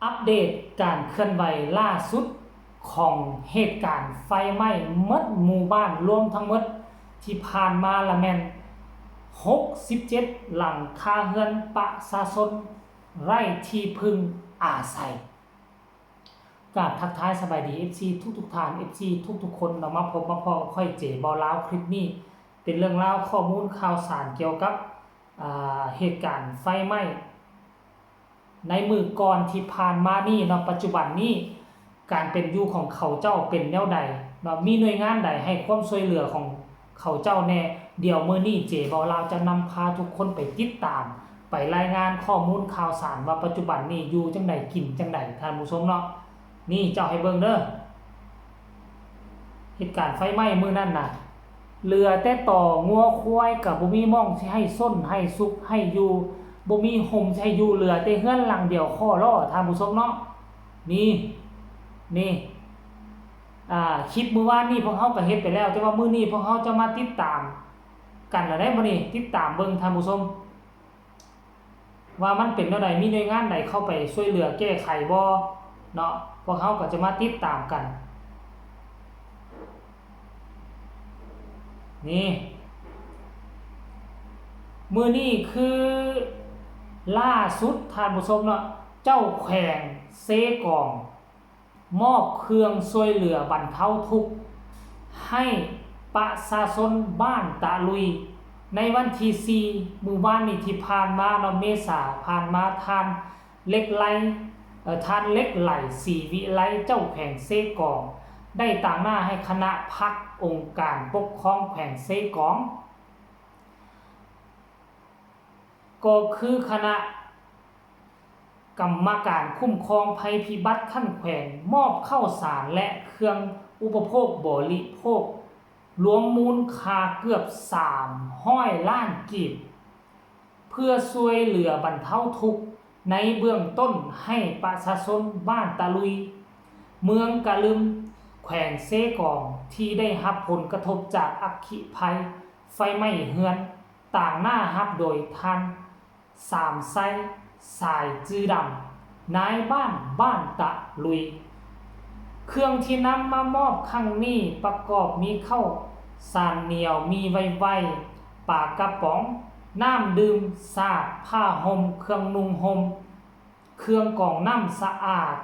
ອັບເດດການເຄື່ອນໄຫວລ່າສຸດຂອງເຫດການໄຟໄໝ້ໝົດໝູ່ບ້ານ ລວມທັງໝົດທີ່ຜ່ານມາລະແມ່ນຫົກສິບເຈັດຫຼັງຄາເຮືອນປະຊາຊົນໄຮ້ທີ່ເພິ່ງອາໄສ. ກາບທັກທາຍສະບາຍດີ ເອັຟຊີ ທຸກໆທ່ານ ເອັຟຊີ ທຸກໆຄົນເນາະ ມາພົບມາພໍ້ກັບຂ້ອຍ ເຈ ເບົາລາວ. ຄລິບນີ້ເປັນເລື່ອງລາວ ຂໍ້ມູນຂ່າວສານກ່ຽວກັບ ອ່າ ເຫດການໄຟໄໝ້ ໃນມື້ກ່ອນທີ່ຜ່ານມານີ້ເນາະ, ປັດຈຸບັນນີ້ການເປັນຢູ່ຂອງເຂົາເຈົ້າເປັນແນວໃດເນາະ, ມີໜ່ວຍງານໃດໃຫ້ຄວາມຊ່ວຍເຫຼືອຂອງເຂົາເຈົ້າແດ່? ດຽວມື້ນີ້ເຈເບົາລາວຈະນຳພາທຸກຄົນໄປຕິດຕາມ ໄປລາຍງານຂໍ້ມູນຂ່າວສານວ່າປັດຈຸບັນນີ້ຢູ່ຈັ່ງໃດ ກິນຈັ່ງໃດ ທ່ານຜູ້ຊົມເນາະ. ນີ້ເຈົ້າໃຫ້ເບິ່ງເດີ. ເຫດການໄຟໄໝ້ມື້ນັ້ນນະ ເຫຼືອແຕ່ຕໍງົວຄວາຍກໍບໍ່ມີໝ່ອງຊິໃຫ້ຊົນໃຫ້ສຸກໃຫ້ຢູ່, ບໍ່ມີຮົ່ມຊິໃຫ້ຢູ່, ເຫຼືອແຕ່ເຮືອນຫຼັງດຽວຂໍຫຼໍ່ ທ່ານຜູ້ຊົມເນາະ. ນີ້ ນີ້ ອ່າ ຄລິບມື້ວານນີ້ພວກເຮົາກໍເຮັດໄປແລ້ວ, ແຕ່ວ່າມື້ນີ້ພວກເຮົາຈະມາຕິດຕາມກັນລະໄດ໋ ມື້ນີ້ຕິດຕາມເບິ່ງ ທ່ານຜູ້ຊົມ. ວ່າມັນເປັນແນວໃດ, ມີໜ່ວຍງານໃດເຂົ້າໄປຊ່ວຍເຫຼືອແກ້ໄຂບໍ່ເນາະ, ພວກເຮົາກໍຈະມາຕິດຕາມກັນ. ນີ້ ມື້ນີ້ຄືລ່າສຸດ ທ່ານຜູ້ຊົມເນາະ, ເຈົ້າແຂວງເຊກອງ ມອບເຄື່ອງຊ່ວຍເຫຼືອບັນເທົາທຸກໃຫ້ປະຊາຊົນບ້ານຕະລຸຍ ໃນວັນທີສີ່ ມື້ວານນີ້ທີ່ຜ່ານມາເນາະ, ເມສາຜ່ານມາ, ທ່ານເຫຼັກໄຫຼ ເອີ ທ່ານເຫຼັກໄຫຼ ສີວິໄລ ເຈົ້າແຂວງເຊກອງ ໄດ້ຕາງໜ້າໃຫ້ຄະນະພັກອົງການປົກຄອງແຂວງເຊກອງ ກໍຄືຄະນະກຳມະການຄຸ້ມຄອງໄພພິບັດຂັ້ນແຂວງ ມອບເຂົ້າສານ ແລະ ເຄື່ອງອຸປະໂພກບໍລິໂພກ ລວມມູນຄ່າເກືອບສາມຮ້ອຍລ້ານກີບ ເພື່ອຊ່ວຍເຫຼືອບັນເທົາທຸກໃນເບື້ອງຕົ້ນໃຫ້ປະຊາຊົນບ້ານຕະລຸຍ ເມືອງກະລຶມ ແຂວງເຊກອງ ທີ່ໄດ້ຮັບຜົນກະທົບຈາກອັກຄີໄພໄຟໄໝ້ເຮືອນ. ຕາງໜ້າຮັບໂດຍທ່ານ ສາມໄຊ ສາຍຈື່ດຳ ນາຍບ້ານບ້ານຕະລຸຍ. ເຄື່ອງທີ່ນຳມາມອບຄັ້ງນີ້ປະກອບມີເຂົ້າສານໜຽວ, ໝີ່ໄວໆ, ປາກະປ໋ອງ, ນ້ຳດື່ມ, ສາດ, ຜ້າຫົ່ມ, ເຄື່ອງນຸ່ງຫົ່ມ, ເຄື່ອງກອງນ້ຳສະອາດ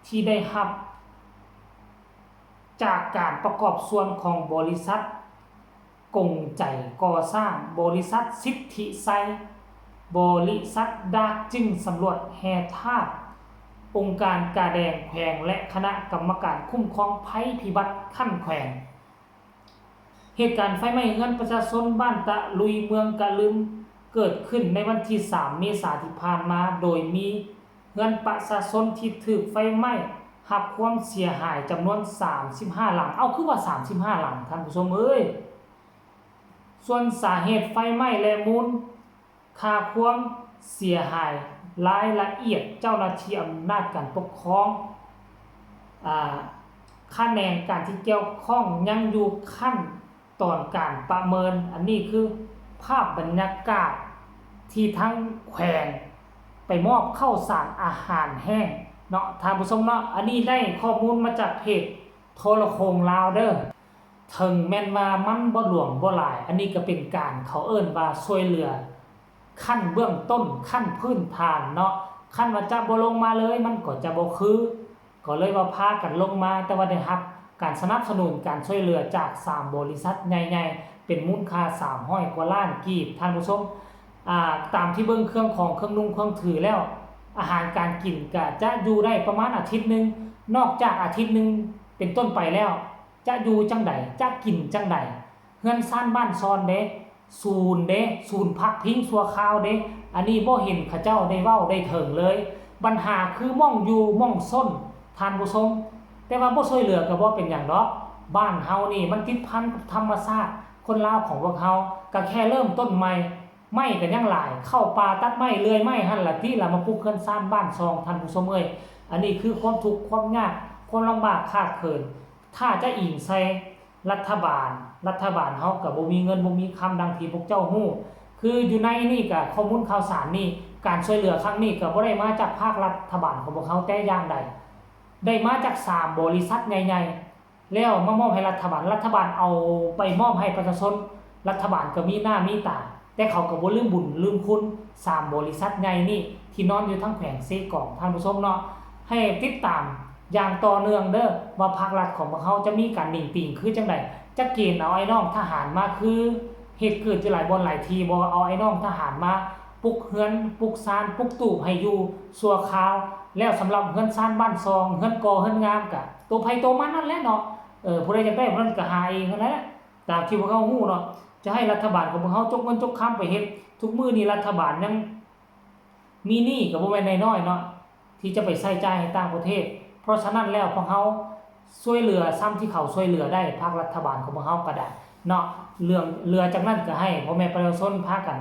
ທີ່ໄດ້ຮັບຈາກການປະກອບສ່ວນຂອງບໍລິສັດ ກົງໃຈກໍ່ສ້າງ, ບໍລິສັດສິດທິໄຊ, ບໍລິສັດດາກຈຶງສຳຫຼວດແຮ່ທາດ, ອົງການກາແດງແຂວງ ແລະ ຄະນະກຳມະການຄຸ້ມຄອງໄພພິບັດຂັ້ນແຂວງ. ເຫດການໄຟໄໝ້ເຮືອນປະຊາຊົນບ້ານຕະລຸຍ ເມືອງກະລຶມ ເກີດຂຶ້ນໃນວັນທີສາມ ເມສາທີ່ຜ່ານມາ, ໂດຍມີເຮືອນປະຊາຊົນທີ່ຖືກໄຟໄໝ້ຮັບຄວາມເສຍຫາຍຈຳນວນສາມສິບຫ້າຫຼັງ. ເອົ້າ ຄືວ່າສາມສິບຫ້າຫຼັງ ທ່ານຜູ້ຊົມເອີຍ? ສ່ວນສາເຫດໄຟໄໝ້ ແລະ ມູນຄ່າຄວາມເສຍຫາຍ ລາຍລະອຽດເຈົ້າໜ້າທີ່ອຳນາດການປົກຄອງ ອາ ຂະແໜງການທີ່ກ່ຽວຂ້ອງຍັງຢູ່ຂັ້ນຕອນການປະເມີນ. ອັນນີ້ຄືພາບບັນຍາກາດທີ່ທາງແຂວງໄປມອບເຂົ້າສານອາຫານແຫ້ງເນາະ ທ່ານຜູ້ຊົມເນາະ. ອັນນີ້ໄດ້ຂໍ້ມູນມາຈາກເພຈໂທລະໂຄ່ງລາວເດີ. ເຖິງແມ່ນວ່າມັນບໍ່ຫຼວງບໍ່ຫຼາຍ, ອັນນີ້ກໍເປັນການ ເຂົາເອີ້ນວ່າຊ່ວຍເຫຼືອຂັ້ນເບື້ອງຕົ້ນ, ຂັ້ນພື້ນຖານເນາະ. ຄັນວ່າຈະບໍ່ລົງມາເລີຍ ມັນກໍຈະບໍ່ຄື, ກໍເລີຍວ່າພາກັນລົງມາ, ແຕ່ວ່າໄດ້ຮັບການສະໜັບສະໜູນ, ການຊ່ວຍເຫຼືອຈາກສາມບໍລິສັດໃຫຍ່ໆ ເປັນມູນຄ່າສາມຮ້ອຍກວ່າລ້ານກີບ, ທ່ານຜູ້ຊົມ. ອາ ຕາມທີ່ເບິ່ງເຄື່ອງຂອງເຄື່ອງນຸ່ງເຄື່ອງຖືແລ້ວ, ອາຫານການກິນກະຈະຢູ່ໄດ້ປະມານອາທິດໜຶ່ງ, ນອກຈາກອາທິດໜຶ່ງເປັນຕົ້ນໄປແລ້ວ ຈະຢູ່ຈັ່ງໃດ? ຈະກິນຈັ່ງໃດ? ເຮືອນຊານບ້ານຊ່ອນເດ? ສູນເດ? ສູນພັກພິງຊົ່ວຄາວເດ? ອັນນີ້ບໍ່ເຫັນເຂົາເຈົ້າໄດ້ເວົ້າໄດ້ເຖິງເລີຍ. ບັນຫາຄືໝ່ອງຢູ່ໝ່ອງຊົນ ທ່ານຜູ້ຊົມ, ແຕ່ວ່າບໍ່ຊ່ວຍເຫຼືອກໍບໍ່ເປັນຫຍັງດອກ. ບ້ານເຮົານີ້ມັນຕິດພັນກັບທຳມະຊາດ, ຄົນລາວຂອງພວກເຮົາກໍແຄ່ເລີ່ມຕົ້ນໃໝ່, ໄມ້ກໍຍັງຫຼາຍ, ເຂົ້າປ່າຕັດໄມ້ເລື່ອຍໄມ້ຫັ້ນລະຕິ ລະມາປຸກເຮືອນຊານບ້ານຊ່ອງ ທ່ານຜູ້ຊົມເອີຍ. ອັນນີ້ຄືຄວາມທຸກຄວາມຍາກ, ຄວາມລຳບາກຂາດເຂີນ. ຖ້າຈະອີງໃສ່ລັດຖະບານ, ລັດຖະບານເຮົາກໍບໍ່ມີເງິນບໍ່ມີຄຳ ດັ່ງທີ່ພວກເຈົ້າຮູ້. ຄືຢູ່ໃນນີ້ກໍຂໍ້ມູນຂ່າວສານນີ້ ການຊ່ວຍເຫຼືອຄັ້ງນີ້ກໍບໍ່ໄດ້ມາຈາກພາກລັດຖະບານຂອງພວກເຮົາແຕ່ຢ່າງໃດ, ໄດ້ມາຈາກສາມບໍລິສັດໃຫຍ່ໆ ແລ້ວມາມອບໃຫ້ລັດຖະບານ, ລັດຖະບານເອົາໄປມອບໃຫ້ປະຊາຊົນ, ລັດຖະບານກໍມີໜ້າມີຕາ, ແຕ່ເຂົາກໍບໍ່ລືມບຸນລືມຄຸນສາມບໍລິສັດໃຫຍ່ນີ້ທີ່ນອນຢູ່ທາງແຂວງເຊກອງ ທ່ານຜູ້ຊົມເນາະ. ໃຫ້ຕິດຕາມຢ່າງຕໍ່ເນື່ອງເດີ້ ວ່າພາກລັດຂອງພວກເຮົາຈະມີການໜິງຕີງຄືຈັ່ງໃດ, ຈະເກນເອົາໄອ້ນ້ອງທະຫານມາຄືເຫດເກີດຢູ່ຫຼາຍບ່ອນຫຼາຍທີ່ບໍ, ເອົາໄອ້ນ້ອງທະຫານມາປຸກເຮືອນປຸກຊານປຸກຕູບໃຫ້ຢູ່ຊົ່ວຄາວ, ແລ້ວສຳລັບເຮືອນຊານບ້ານຊ່ອງ ເຮືອນກໍ່ເຮືອນງາມ ກະໂຕໃຜໂຕມັນນັ້ນແຫຼະເນາະ. ເອີ ຜູ້ໃດຢາກໄດ້ຜູ້ນັ້ນກະຫາເອງຫັ້ນແຫຼະ ຕາມທີ່ພວກເຮົາຮູ້ເນາະ. ຈະໃຫ້ລັດຖະບານຂອງພວກເຮົາຈົກເງິນຈົກຄຳໄປເຮັດ, ທຸກມື້ນີ້ລັດຖະບານຍັງມີໜີ້ກໍບໍ່ແມ່ນນ້ອຍໆເນາະ ທີ່ຈະໄປໃຊ້ຈ່າຍໃຫ້ຕ່າງປະເທດ. ເພາະສະນັ້ນແລ້ວ ພວກເຮົາຊ່ວຍເຫຼືອຊ່ຳທີ່ເຂົາຊ່ວຍເຫຼືອໄດ້, ພາກລັດຖະບານຂອງພວກເຮົາກໍໄດ້ເນາະ. ເລື່ອງເຫຼືອຈາກນັ້ນກໍໃຫ້ພໍ່ແມ່ປະຊາຊົນພາກັນ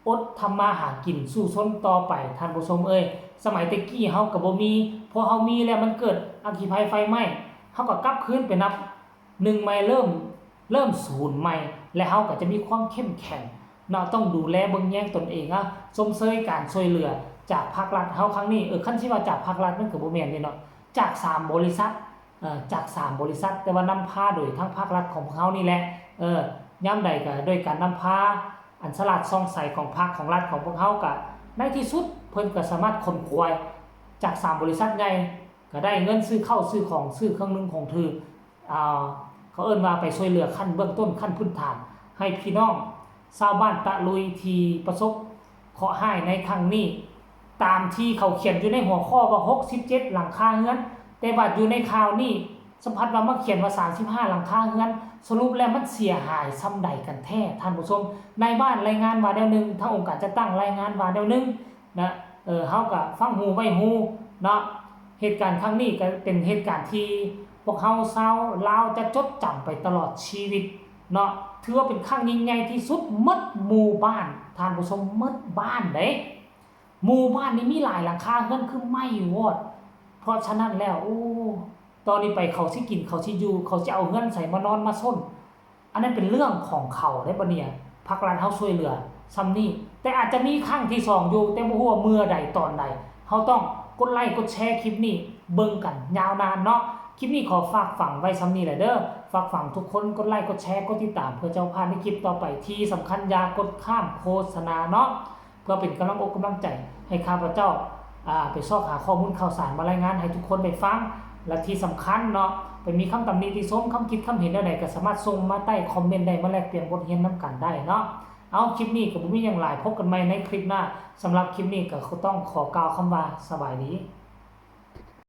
ອົດທຳມາຫາກິນສູ້ຊົນຕໍ່ໄປ ທ່ານຜູ້ຊົມເອີຍ. ສະໄໝແຕ່ກີ້ເຮົາກໍບໍ່ມີ, ພໍເຮົາມີແລ້ວມັນເກີດອັກຄີໄພໄຟໄໝ້, ເຮົາກໍກັບຄືນໄປນັບໜຶ່ງໃໝ່, ເລີ່ມ ເລີ່ມສູນໃໝ່ ແລະ ເຮົາກໍຈະມີຄວາມເຂັ້ມແຂງເນາະ, ຕ້ອງດູແລເບິ່ງແຍງຕົນເອງ. ອະ ຊົມເຊີຍການຊ່ວຍເຫຼືອຈາກພາກລັດເຮົາຄັ້ງນີ້. ເອີ ຄັນຊິວ່າຈາກພາກລັດມັນກໍບໍ່ແມ່ນເດ້ເນາະ, ຈາກສາມບໍລິສັດ ເອີ ຈາກສາມບໍລິສັດ ແຕ່ວ່ານຳພາໂດຍທາງພາກລັດຂອງພວກເຮົານີ້ແຫຼະ. ເອີ ຍາມໃດກໍໂດຍການນຳພາອັນສະຫຼາດສ່ອງໃສຂອງພັກຂອງລັດຂອງພວກເຮົາ ກໍໃນທີ່ສຸດເພິ່ນກໍສາມາດຂົນຂວາຍຈາກສາມບໍລິສັດໃຫຍ່ ກໍໄດ້ເງິນຊື້ເຂົ້າຊື້ຂອງ ຊື້ເຄື່ອງນຸ່ງຂອງຖື ເຂົາເອີ້ນວ່າໄປຊ່ວຍເຫຼືອຂັ້ນເບື້ອງຕົ້ນ ຂັ້ນພື້ນຖານ ໃຫ້ພີ່ນ້ອງຊາວບ້ານຕະລຸຍທີ່ປະສົບເຄາະຮ້າຍໃນຄັ້ງນີ້. ຕາມທີ່ເຂົາຂຽນຢູ່ໃນຫົວຂໍ້ວ່າ ຫົກສິບເຈັດຫຼັງຄາເຮືອນ, ແຕ່ວ່າຢູ່ໃນຂ່າວນີ້ສຳຜັດວ່າມາຂຽນວ່າ ສາມສິບຫ້າຫຼັງຄາເຮືອນ. ສະຫຼຸບແລ້ວມັນເສຍຫາຍຊ່ຳໃດກັນແທ້ ທ່ານຜູ້ຊົມ? ນາຍບ້ານລາຍງານວ່າແນວໜຶ່ງ, ທາງອົງການຈັດຕັ້ງລາຍງານວ່າແນວໜຶ່ງນະ. ເອີ ເຮົາກໍຟັງຫູໄວ້ຫູເນາະ. ເຫດການຄັ້ງນີ້ກໍເປັນເຫດການທີ່ພວກເຮົາຊາວລາວຈະຈົດຈຳໄປຕະຫຼອດຊີວິດເນາະ, ຖືວ່າເປັນຄັ້ງຍິ່ງໃຫຍ່ທີ່ສຸດ. ໝົດໝູ່ບ້ານ ທ່ານຜູ້ຊົມ, ໝົດບ້ານເດ້. ໝູ່ບ້ານນີ້ມີຫຼາຍຫຼັງຄາເຮືອນຄືໄໝ້ວອດ. ເພາະສະນັ້ນແລ້ວ ໂອ້ ຕໍ່ນີ້ໄປເຂົາຊິກິນ ເຂົາຊິຢູ່ ເຂົາຊິເອົາເຮືອນໃສມານອນມາຊົນ? ອັນນັ້ນເປັນເລື່ອງຂອງເຂົາເດ້ບັດນີ້. ພາກລັດເຮົາຊ່ວຍເຫຼືອຊ່ຳນີ້ ແຕ່ອາດຈະມີຄັ້ງທີສອງຢູ່ ແຕ່ບໍ່ຮູ້ວ່າເມື່ອໃດຕອນໃດ. ເຮົາຕ້ອງກົດໄລກົດແຊຄລິບນີ້ເບິ່ງກັນຍາວນານເນາະ. ຄລິບນີ້ຂໍຝາກຝັງໄວ້ຊ່ຳນີ້ແຫຼະເດີ້. ຝາກຝັງທຸກຄົນກົດໄລກົດແຊ ກົດຕິດຕາມ ເພື່ອຈະບໍ່ພາດໃນຄລິບຕໍ່ໄປ. ທີ່ສຳຄັນຢ່າກົດຂ້າມໂຄສະນາເນາະ. ເພື່ອເປັນກຳລັງອົກກຳລັງໃຈໃຫ້ຂ້າພະເຈົ້າ ອາ ໄປຊອກຫາຂໍ້ມູນຂ່າວສານມາລາຍງານໃຫ້ທຸກຄົນໄດ້ຟັງ ແລະ ທີ່ສຳຄັນເນາະ ໄປມີຄຳຕຳໜິຕິຊົມ ຄຳຄິດຄຳເຫັນແນວໃດ ກໍສາມາດສົ່ງມາໃຕ້ຄອມເມັນໄດ້ ມາແລກປ່ຽນບົດຮຽນນຳກັນໄດ້ເນາະ. ເອົາ ຄລິບນີ້ກໍບໍ່ມີຫຍັງຫຼາຍ ພົບກັນໃໝ່ໃນຄລິບໜ້າ. ສຳລັບຄລິບນີ້ກໍຕ້ອງຂໍກ່າວຄຳວ່າ ສະບາຍດີ.